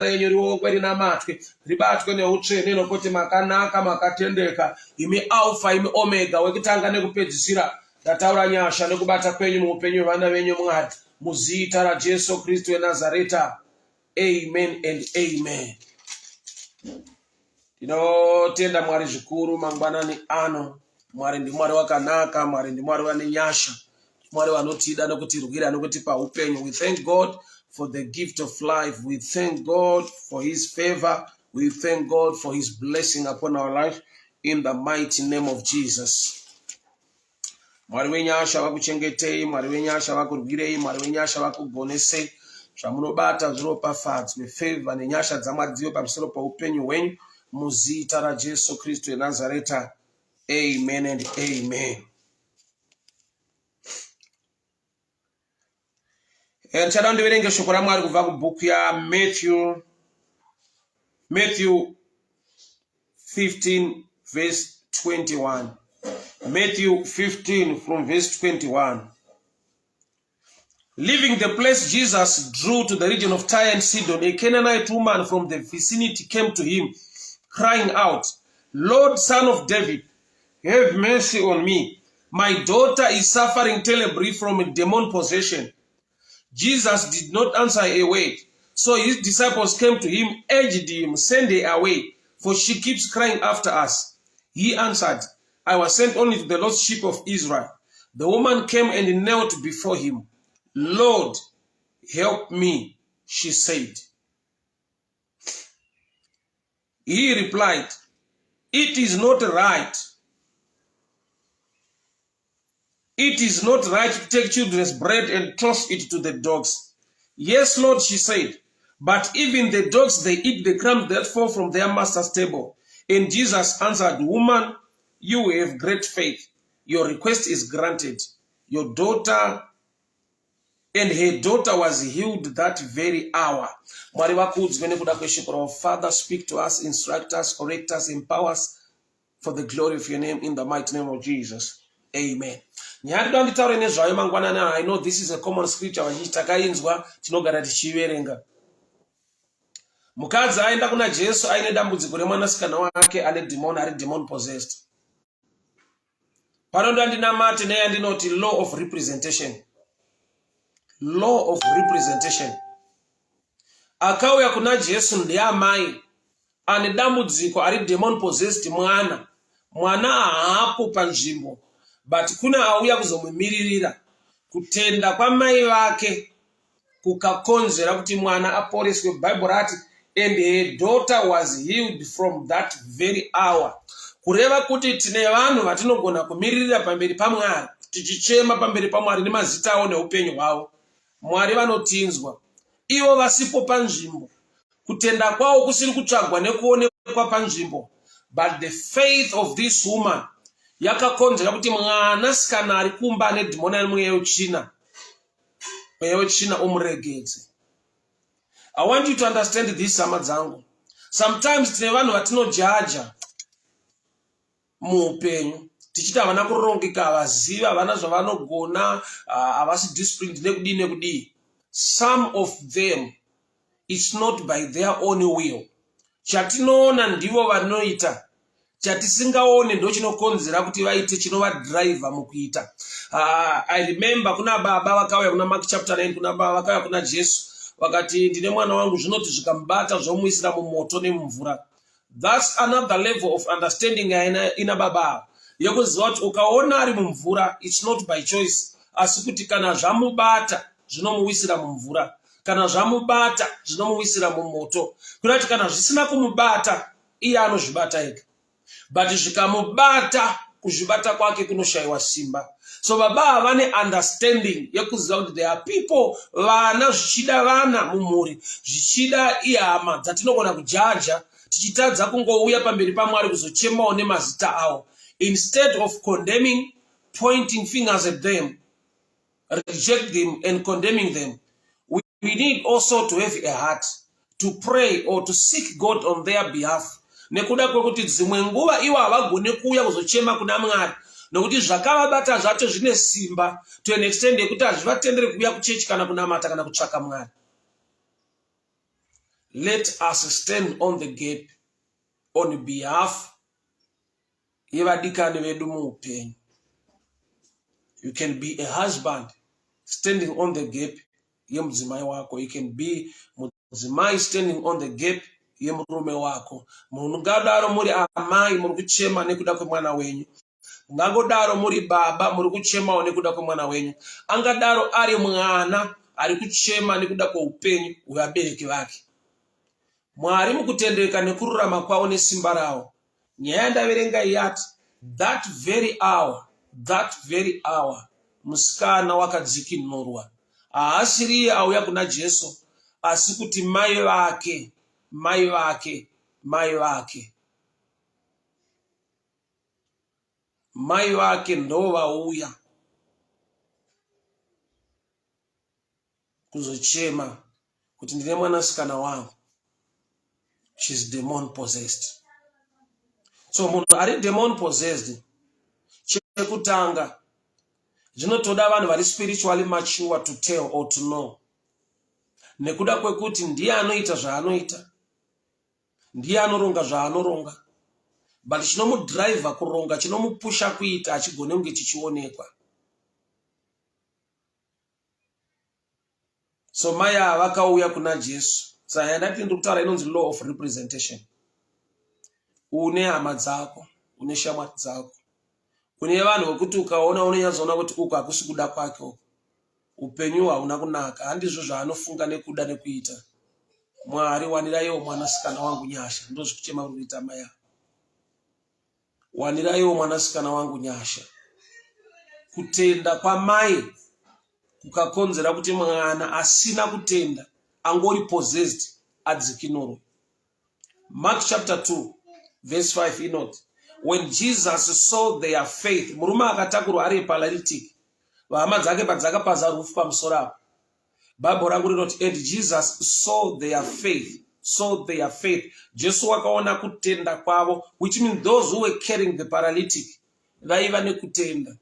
Renyu riokwe rinamatwe ribatwe neutsvene nokuti makanaka makatendeka imi alfa imi omega wekutanga nekupedzisira ndataura nyasha nekubata kwenyu muupenyu hwevana venyu Mwari muzita raJesu Kristu weNazareta. Amen and amen. Tinotenda Mwari zvikuru mangwanani ano. Mwari ndiMwari wakanaka, Mwari ndiMwari vane nyasha, Mwari vanotida nokutirwira nokutipa upenyu. We thank God for the gift of life. We thank God for his favor. We thank God for his blessing upon our life in the mighty name of Jesus. Mwari wenyasha vakuchengetei, Mwari wenyasha vakurwirei, Mwari wenyasha vakugonesei. Zvamunobata zviropafadzwe, favor nenyasha dzaMwari dzive pamusoro poupenyu hwenyu muzita raJesu Kristu weNazareta. Amen and amen. Eh, ndichada ndiverenge shoko raMwari kubva kubhuku yaMatthew, Matthew 15 verse 21. Matthew 15 from verse 21. Leaving the place, Jesus drew to the region of Tyre and Sidon. A Canaanite woman from the vicinity came to him, crying out, Lord, Son of David, have mercy on me. My daughter is suffering terribly from a demon possession. Jesus did not answer a word. So his disciples came to him, urged him, Send her away, for she keeps crying after us. He answered, I was sent only to the lost sheep of Israel. The woman came and knelt before him. Lord, help me, she said. He replied, It is not right. It is not right to take children's bread and toss it to the dogs. Yes, Lord, she said, but even the dogs, they eat the crumbs that fall from their master's table. And Jesus answered, Woman, you have great faith. Your request is granted. Your daughter and her daughter was healed that very hour. Mwari vakudzwe nekuda kweshoko ravo. Father, speak to us, instruct us, correct us, empower us for the glory of your name in the mighty name of Jesus. Amen. Nyaya ndoda nditaure nezvayo mangwanani. I know this is a common scripture, vazhinji takainzwa, tinogara tichiiverenga. Mukadzi aenda kuna Jesu aine dambudziko remwanasikana wake ane demon, ari demon possessed. Panoda ndinamate neyandinoti law of representation. Law of representation. Akauya kuna Jesu ndeamai ane dambudziko ari demon possessed mwana. Mwana haapo panzvimbo, but kune auya kuzomumiririra. Kutenda kwamai vake kukakonzera kuti mwana aporeswe. Bible rati, and her daughter was healed from that very hour. Kureva kuti tine vanhu vatinogona kumiririra pamberi paMwari, tichichema pamberi paMwari nemazita avo neupenyu hwavo. Mwari vanotinzwa ivo vasipo panzvimbo, kutenda kwavo kusiri kutsvagwa nekuonekwa panzvimbo, but the faith of this woman yakakonzera kuti mwanasikana ari kumba ane dhimoni, ari mweya wetsvina, mweya wetsvina umuregedze. I want you to understand this, hama dzangu. Sometimes tine vanhu vatinojaja muupenyu tichiti havana kurongeka, havazivi, havana zvavanogona, havasi disciplined, nekudii nekudii. Some of them, it's not by their own will. Chatinoona ndivo vanoita, chatisingaone ndo chinokonzera kuti vaite, chinovadhiraivha mukuita. I remember kuna baba vakauya kuna Mark chapter 9, kuna baba vakauya kuna Jesu vakati, ndine mwana wangu, zvinoti zvikamubata zvomuisira mumoto nemumvura. That's another level of understanding ina baba ava, yekuziva kuti ukaona ari mumvura, it's not by choice, asi kuti kana zvamubata zvinomuwisira mumvura, kana zvamubata zvinomuwisira mumoto. Kuda kuti kana zvisina kumubata, iye anozvibata ega, but zvikamubata, kuzvibata kwake kunoshayiwa simba. So baba ava vane understanding yekuziva kuti there are people, vana, zvichida vana mumhuri, zvichida ihama dzatinogona kujaja tichitadza kungouya pamberi paMwari kuzochemawo nemazita avo. Instead of condemning, pointing fingers at them, reject them and condemning them, we need also to have a heart to pray or to seek God on their behalf, nekuda kwekuti dzimwe nguva ivo havagone kuuya kuzochema kuna Mwari nokuti zvakavabata zvacho zvine simba to an extent yekuti hazvivatenderi kuuya kuchechi kana kunamata kana kutsvaka Mwari. Let us stand on the gap on behalf yevadikani vedu muupenyu. You can be a husband standing on the gap yemudzimai wako. You can be mudzimai standing on the gap yemurume wako. Mungadaro muri amai muri kuchema nekuda kwemwana wenyu. Mungangodaro muri baba muri kuchemawo nekuda kwemwana wenyu. Angadaro ari mwana ari kuchema nekuda kweupenyu hwevabereki vake. Mwari mukutendeka nekururama kwavo nesimba ravo. Nyaya yandaverenga yati that very hour, that very hour musikana wakadzikinurwa. Haasiriye auya kuna Jesu asi kuti mai vake, mai vake, mai vake. Mai vake ndovauya kuzochema kuti ndine mwanasikana wangu shes demon possessed. So munhu ari demon possessed, chekutanga zvinotoda vanhu vari spiritually mature to tell or to know, nekuda kwekuti ndiye anoita zvaanoita, ndiye anoronga zvaanoronga, but chinomudriver kuronga, chinomupusha kuita hachigone kunge chichionekwa. So mai ava vakauya kuna Jesu. Saka yandati ndiri kutaura inonzi law of representation. Une hama dzako, une shamwari dzako, une vanhu vekuti ukaona unonyatsoona kuti uku hakusi kuda kwake uku, upenyu hauna kunaka, handizvo zvaanofunga nekuda nekuita. Mwari waniraiwo mwanasikana wangu nyasha, ndozvikuchema kuri kuita mai ava. Waniraiwo mwanasikana wangu nyasha. Kutenda kwamai kukakonzera kuti mwana asina kutenda angori possessed adzikinurwe. Mark chapter 2 verse 5 inoti when Jesus saw their faith, murume akatakurwa ari paralytic, vahama dzake padzakapaza rufu pamusoro apo, Bible rangu rinoti and Jesus saw their faith, saw their faith. Jesu wakaona kutenda kwavo, which means those who were carrying the paralytic vaiva nekutenda.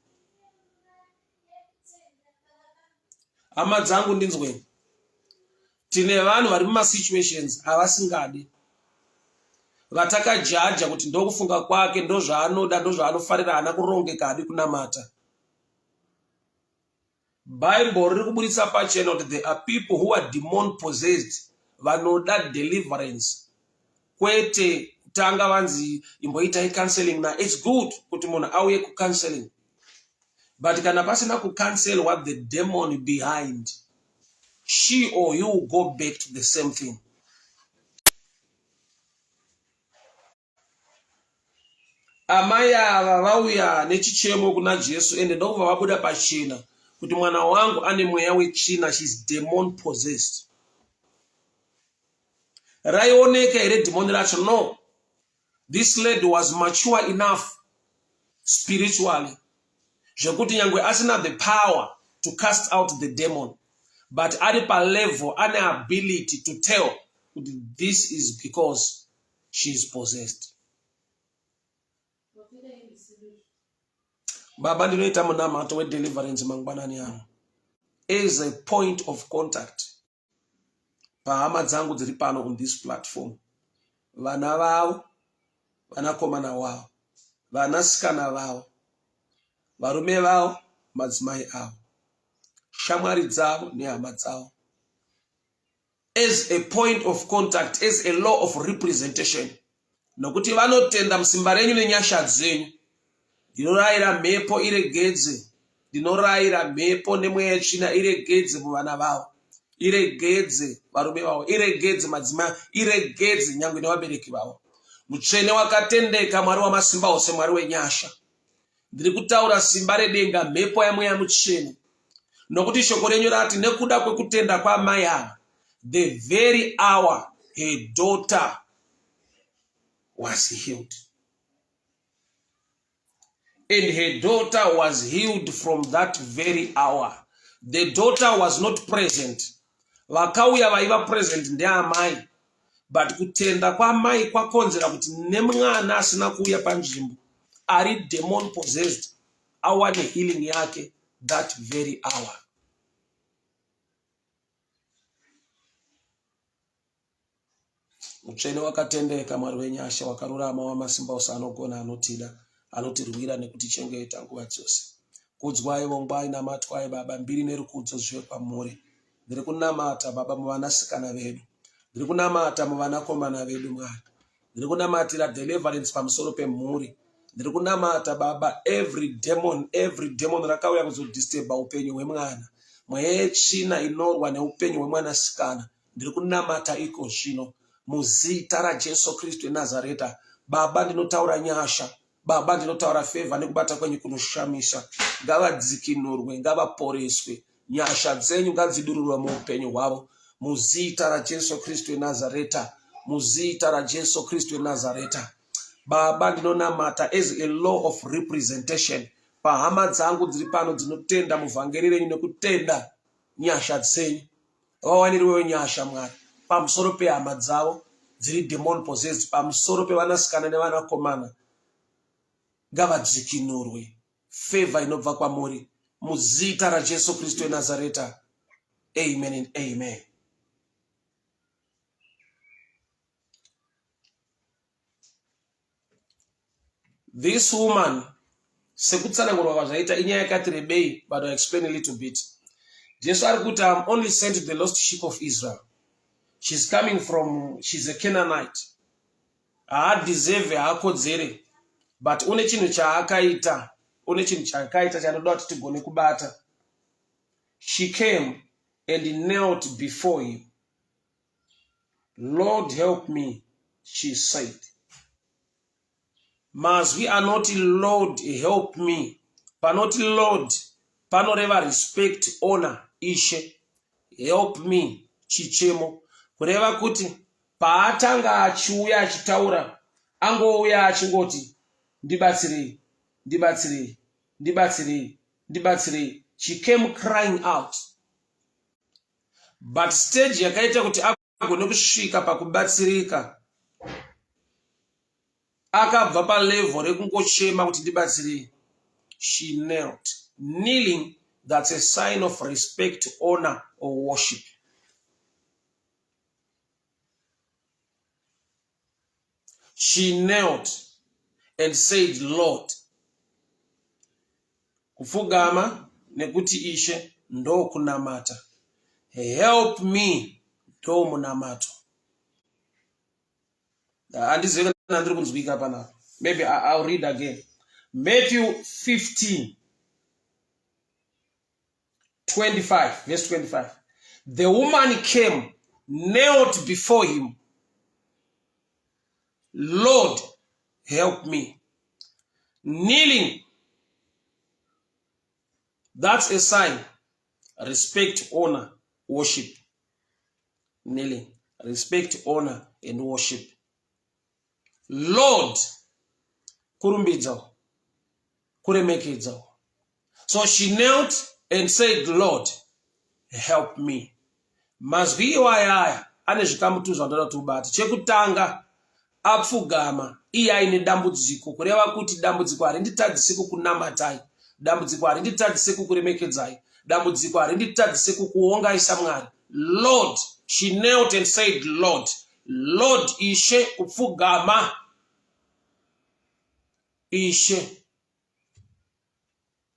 Hama dzangu ndinzweni, tine vanhu vari mumasituations avasingadi, vatakajaja kuti ndokufunga kwake, ndozvaanoda, ndozvaanofarira, haana kurongeka, haadi kunamata. Bible riri kuburitsa pachena kuti there are people who are demon possessed vanoda deliverance, kwete kutanga vanzi imboitai counseling. Na it's good kuti munhu auye kucounseling, but kana pasina kucounsel what the demon behind, she or he will go back to the same thing. Amai ava vauya nechichemo kuna Jesu ende ndokubva vabuda pachena kuti mwana wangu ane mweya wetsvina, she's demon possessed. Raioneka here dhimoni racho? No. This lady was mature enough spiritually zvekuti nyangwe asina the power to cast out the demon, but ari palevel ane ability to tell kuti this is because she is possessed. Baba, ndinoita munamato wedeliverance mangwanani ano as a point of contact pahama dzangu dziri pano on this platform, vana vavo, vanakomana wavo, vanasikana vavo, varume vavo, madzimai avo, shamwari dzavo nehama dzavo, as a point of contact, as a law of representation, nokuti vanotenda musimba renyu nenyasha dzenyu. Ndinorayira mhepo iregedze, ndinorayira mhepo nemweya yetsvina iregedze muvana vavo, iregedze varume vavo, iregedze madzimai, iregedze nyangwe nevabereki vavo. Mutsvene wakatendeka, Mwari wamasimba ose, Mwari wenyasha, ndiri kutaura simba redenga, mhepo yamweya mutsvene, nokuti shoko renyu rati nekuda kwekutenda kwaamai ava, the very hour her daughter was healed, and her daughter was healed from that very hour. The daughter was not present. Vakauya vaiva present ndeamai, but kutenda kwamai kwakonzera kuti nemwana asina kuuya panzvimbo ari demon possessed awane healing yake that very hour. Mutsvene wakatendeka, Mwari wenyasha, wakarurama, wamasimba ose, anogona, anotida, anotirwira nekutichengeta nguva dzose. Kudzwai, vongwai, namatwai, Baba, mbiri nerukudzo zvive kwamuri. Ndiri kunamata, Baba, muvanasikana vedu. Ndiri kunamata muvanakomana vedu, Mwari. Ndiri kunamatira deliverance pamusoro pemhuri. Ndiri kunamata, Baba, every demon, every demon rakauya kuzodisturba upenyu hwemwana. Mweya yetsvina inorwa neupenyu hwemwanasikana. Ndiri kunamata iko zvino muzita raJesu Kristu weNazareta. Baba, ndinotaura nyasha. Baba, ndinotaura fevha nekubata kwenyu kunoshamisa. Ngavadzikinurwe, ngavaporeswe. Nyasha dzenyu ngadzidururwe muupenyu hwavo muzita raJesu Kristu weNazareta. Muzita raJesu Kristu weNazareta. Baba, ndinonamata as a law of representation pahama dzangu dziri pano dzinotenda muvhangeri renyu nekutenda nyasha dzenyu vawanirwewo nyasha Mwari pamusoro pehama dzavo dziri demon possessed, pamusoro pevanasikana nevanakomana ngavadzikinurwe. Favor inobva kwamuri muzita raJesu Kristu weNazareta. Amen and amen. This woman sekutsanangurwa kwazvaita inyaya yakati rebei but I explain a little bit. Jesu ari kuti I'm only sent to the lost sheep of Israel. She's coming from, she's a Canaanite. Haadeserve, haakodzere but une chinhu chaakaita, une chinhu chaakaita chanoda kuti tigone kubata. She came and knelt before him. Lord help me, she said. Mazwi anoti Lord help me, panoti Lord panoreva respect, honor, ishe. Help me chichemo, kureva kuti paatanga achiuya achitaura angouya achingoti ndibatsirei, ndibatsirei, ndibatsirei, ndibatsirei. She came crying out. But stage yakaita kuti agone kusvika pakubatsirika akabva palevel rekungochema kuti ndibatsirei. She knelt. Kneeling, that's a sign of respect, honor or worship. She knelt and said, Lord. Kupfugama nekuti Ishe ndokunamata. Help me ndomunamato. Handizive kana ndiri kunzwika panapa. Maybe I'll read again. Matthew 15 25 verse 25. The woman came, knelt before him. Lord, help me. Kneeling, that's a sign. Respect, honor, worship. Kneeling, respect, honor, and worship. Lord, kurumbidza, kuremekedza. So she knelt and said, Lord, help me. Mazwi iwaya aya ane zvikamu tu zvandoda kuti ubate. Chekutanga, apfugama iye aine dambudziko, kureva kuti dambudziko harinditadzise kukunamatai, dambudziko harinditadzise kukuremekedzai, dambudziko harinditadzise kukuongai saMwari. Lord, she knelt and said, Lord, Lord, Ishe, kupfugama Ishe,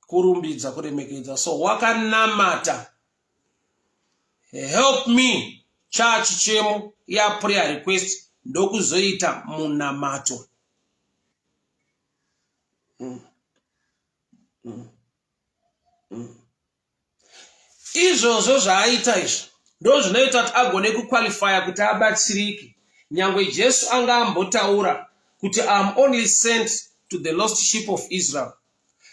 kurumbidza, kuremekedza. So wakanamata, help me, chachichemo ya prayer request, ndokuzoita munamato. Izvozvo zvaaita izvi ndozvinoita kuti agone kuqualifya kuti abatsirike. Nyangwe Jesu anga ambotaura kuti I'm only sent to the lost sheep of Israel.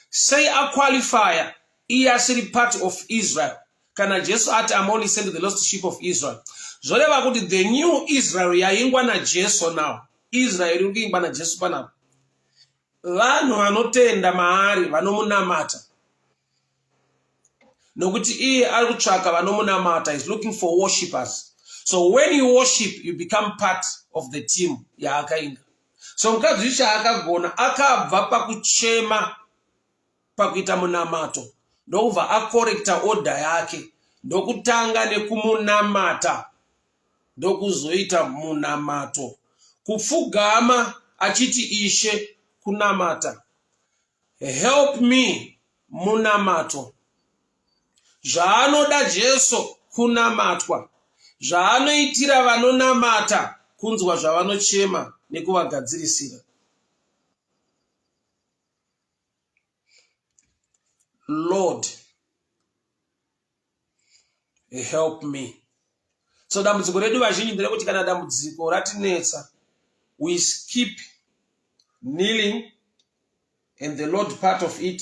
Sei aqualifya iye asiri part of Israel? Kana Jesu ati I'm only sent to the lost sheep of Israel, zvoreva kuti the new Israel yaingwa naJesu now. Israel iri kuingwa naJesu panapa. Vanhu vanotenda maari vanomunamata, nokuti iye ari kutsvaka vanomunamata. Is looking for worshippers. So when you worship, you become part of the team yaakainga. So mukadzi uyu chaakagona, akabva pakuchema pakuita munamato, ndokubva akorekta order yake, ndokutanga nekumunamata. ndokuzoita munamato. Kupfugama achiti Ishe kunamata. Help me munamato. Zvaanoda Jesu kunamatwa. Zvaanoitira vanonamata kunzwa zvavanochema nekuvagadzirisira. Lord help me. So dambudziko redu vazhinji nderekuti kana dambudziko ratinetsa we skip kneeling and the Lord part of it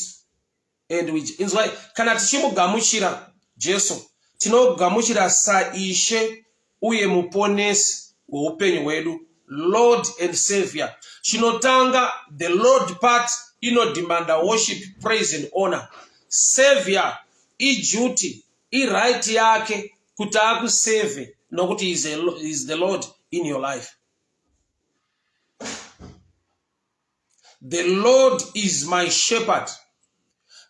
and we inzwai kana tichimugamuchira Jesu tinogamuchira saIshe uye muponesi weupenyu hwedu Lord and Savior. Chinotanga the Lord part inodemanda worship, praise and honor. Savior iduty, iright yake kuti akusave nokuti is, is the Lord in your life. The Lord is my shepherd.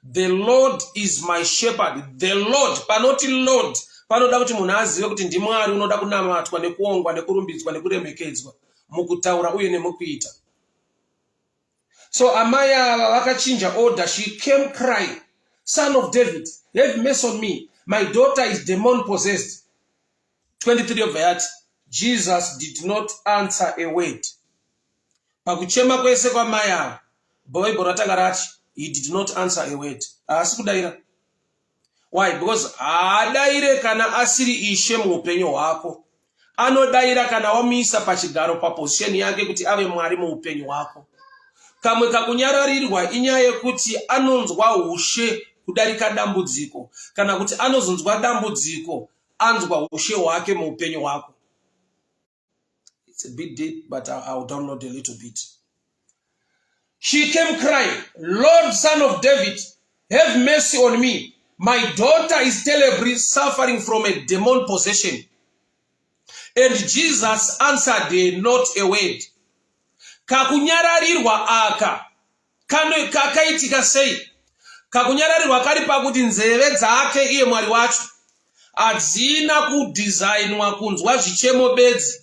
The Lord is my shepherd. The Lord, panoti Lord, panoda kuti munhu azive kuti ndiMwari unoda kunamatwa nekuongwa nekurumbidzwa nekuremekedzwa mukutaura uye nemukuita. So amai ava vakachinja order. She came crying, Son of David, have mercy on me. My daughter is demon possessed. 23 yobva yati, Jesus did not answer a word. Pakuchema kwese kwamai ava, Bible ratanga rati he did not answer a word. Haasi kudaira. Why? Because haadaire kana asiri ishe muupenyu hwako. Anodaira kana wamuisa pachigaro paposition yake kuti ave Mwari muupenyu hwako. Kamwe kakunyararirwa inyaya yekuti anonzwa ushe kudarika dambudziko kana kuti anozonzwa dambudziko anzwa ushe hwake muupenyu hwako. It's a bit deep, but I'll download a little bit. She came crying, Lord, son of David, have mercy on me. My daughter is terribly suffering from a demon possession. And Jesus answered her not a word. Kakunyararirwa aka Kano kakaitika sei? Kakunyararirwa kari pakuti nzeve dzake iye Mwari wacho hadzina kudhizainwa kunzwa zvichemo bedzi,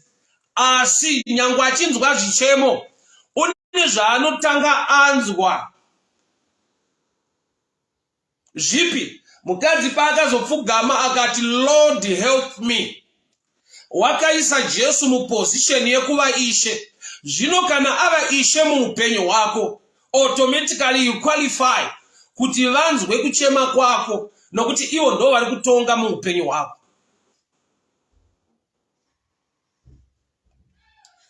asi nyangwe achinzwa zvichemo une zvaanotanga anzwa. Zvipi? Mukadzi paakazopfugama akati Lord help me, wakaisa Jesu muposition yekuva ishe. Zvino kana ava ishe muupenyu hwako, automatically you qualify kuti vanzwe kuchema kwako nokuti ivo ndo vari kutonga muupenyu hwako.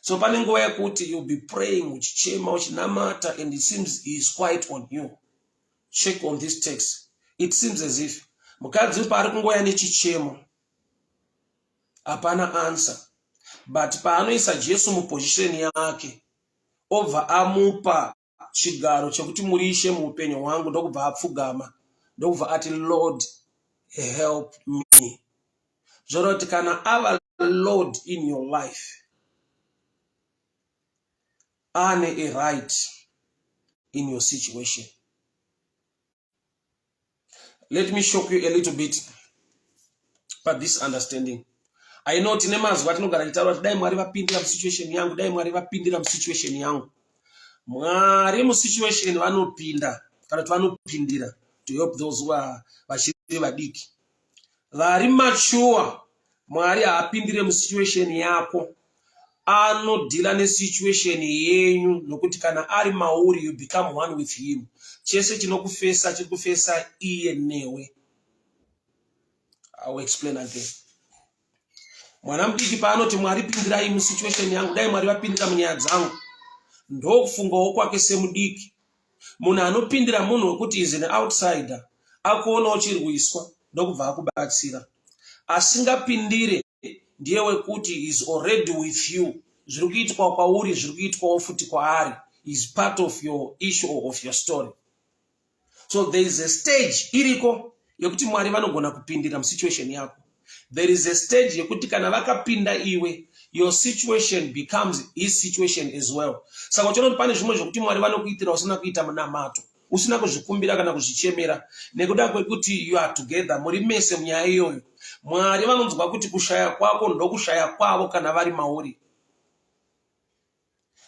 So pane nguva yekuti you'll be praying uchichema uchinamata and it seems he is quiet on you. Check on this text. It seems as if mukadzi uyu paari kungoya nechichemo hapana answer but paanoisa Jesu muposition yake obva amupa chigaro chekuti muri ishe muupenyu hwangu ndokubva apfugama ndokubva ati Lord help me. Zvoreva kuti kana ava Lord in your life ane a right in your situation. Let me shock you a little bit but this understanding. I know tine mazwi atinogara tichitaura kuti dai Mwari vapindira musituation yangu, dai Mwari vapindira musituation yangu. Mwari musituation vanopinda kana kuti vanopindira to help those who are vachiri vadiki. Vari mature Mwari haapindire musituation yako. Anodhila nesituation yenyu nokuti kana ari mauri you become one with him. Chese chinokufesa chiri kufesa iye newe. I will explain again. Mwana mudiki paanoti Mwari pindirai musituation yangu, dai Mwari vapindira munyaya dzangu, ndokufungawo kwake semudiki. Munhu anopindira munhu wekuti is an outsider, akuona uchirwiswa ndokubva akubatsira. Asingapindire ndiye wekuti is already with you, zviri kuitwa kwauri zviri kuitwawo futi kwaari, is part of your issue or of your story. So there is a stage iriko yekuti Mwari vanogona kupindira musituation yako. There is a stage yekuti kana vakapinda iwe, your situation becomes his situation as well. Saka uchiona kuti pane zvimwe zvekuti Mwari vanokuitira usina kuita munamato, usina kuzvikumbira kana kuzvichemera, nekuda kwekuti you are together, muri mese munyaya iyoyo. Mwari vanonzwa kuti kushaya kwako ndokushaya kwavo kana vari mauri.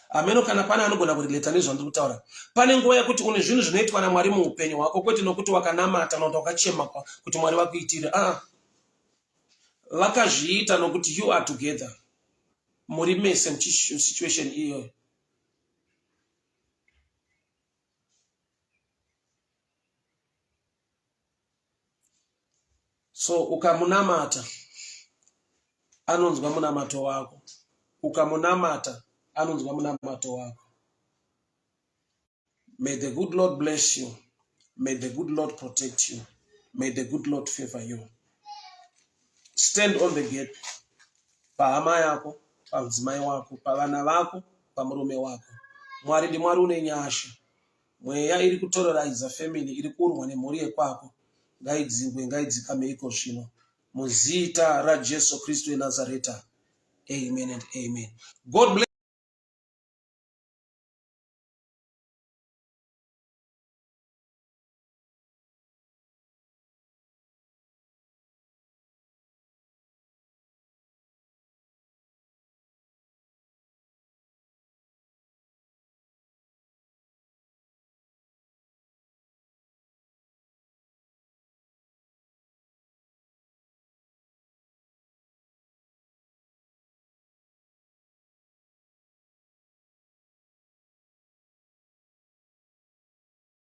Hameno kana pane anogona kurelata nezvandiri kutaura. Pane nguva yekuti une zvinhu zvinoitwa naMwari muupenyu hwako kwete nokuti wakanamata kana kuti wakachema kuti Mwari vakuitire. Ah. Vakazviita nokuti you are together. Muri mese musituation iyoyo. So ukamunamata anonzwa munamato wako. Ukamunamata anonzwa munamato wako. May the good Lord bless you. May the good Lord protect you. May the good Lord favor you. Stand on the gap. Pahama yako, pamudzimai wako, pavana vako, pamurume wako. Mwari ndiMwari une nyasha. Mweya iri kutoreraidza family iri kurwa nemhuri yekwako ngaidzingwe ngaidzikame iko zvino. Muzita raJesu Kristu weNazareta. Amen and amen. God bless.